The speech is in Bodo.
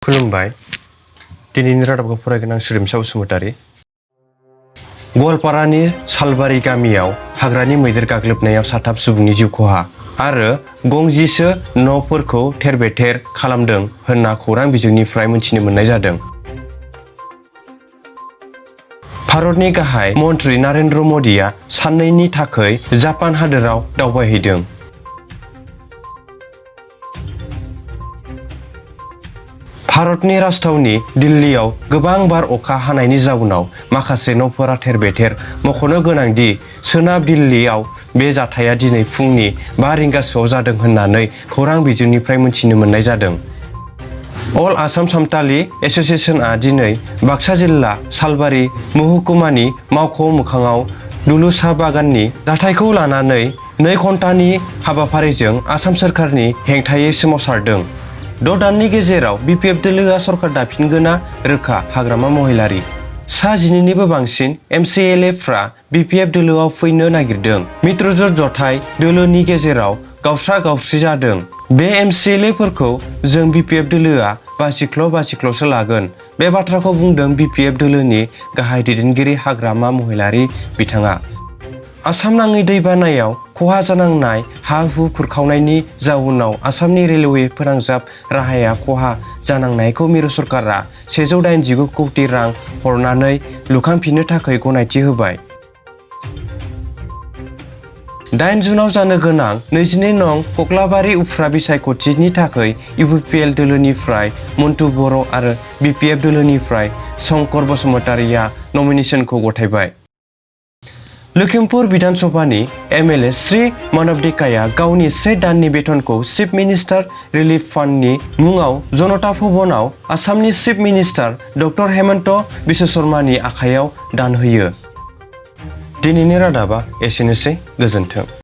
खुलुमबाय। दिनैनि रादाबखौ फरायगोन आं सोदोमसा बसुमतारी। गवालपारानि सालबारि गामियाव हाग्रानि मैदेर गाग्लोबनायाव 7 सुबुंनि जिउ खहा आरो गंजिसो न'फोरखौ थेर-बेथेर खालामदों होनना खौरां बिजोंनिफ्राय मिथिनो मोननाय जादों। भारतनि गाहाय मन्त्रि नरेन्द्र मदिया साननैनि थाखाय जापान हादोराव दावबायहैदों। भारतनि राजथावनि दिल्लीयाव गोबां बार अखा हानायनि जाउनाव माखासे न'फोरा थेर-बेथेर। मख'नो गोनांदि सोनाब दिल्लीयाव बे जाथाया दिनै फुंनि 5 रिंगासोआव जादों होननानै खौरां बिजोंनिफ्राय मिथिनो मोननाय जादों। अल आसाम सान्थालि एस'सिएशनआ दिनै बाक्सा जिल्ला सालबारि महकुमानि मावख' मोखाङाव दुलु साहा बागाननि जाथायखौ लानानै 2 घन्टानि हाबाफारिजों आसाम सोरखारनि हेंथायै सोमावसारदों। 6 दाननि गेजेराव बिपिएफ दोलोआ सरकार दाफिनगोना रोखा हाग्रामा महिलारी। सा 12निबो बांसिन एमसिएलएफ्रा बिपिएफ दोलोआव फैनो नागिरदों। मित्रजोत जथाय दोलोनि गेजेराव गावस्रा-गावस्रि जादों। बे एमसिएलएफोरखौ जों बिपिएफ दोलोआ बासिख्ल'-बासिख्ल'सो लागोन। बे बाथ्राखौ बुंदों बिपिएफ दोलोनि गाहाय दैदेनगिरि हाग्रामा महिलारी बिथाङा। आसाम नाङै दैबानायाव खहा जानांनाय हा-हु खुरखावनायनि जाउनाव आसामनि रेलवे फोनांजाब राहाया खहा जानांनायखौ मिरु सरकारा 189 कौटि रां हरनानै लुखांफिननो थाखाय गनायथि होबाय। 8 जुनाव जानो गोनां 22 नं कक्लाबारि उफ्रा बिसायख'थिनि थाखाय इउपिपिएल दोलोनिफ्राय मन्टु बर' आरो बिपिएफ दोलोनिफ्राय शंकर बसुमतारीया नमिनेसनखौ गथायबाय। लखिमपुर बिधान सभानि एमएलए श्री मानब डेकाया गावनि 1 दाननि बेथनखौ चिफ मिनिस्टार रिलिफ फान्डनि मुङाव जनता भवनाव आसामनि chief minister doctor Himanta Biswa शर्मानि आखायाव दान होयो। दिनैनि रादाबा एसेनोसै। गोजोन्थों।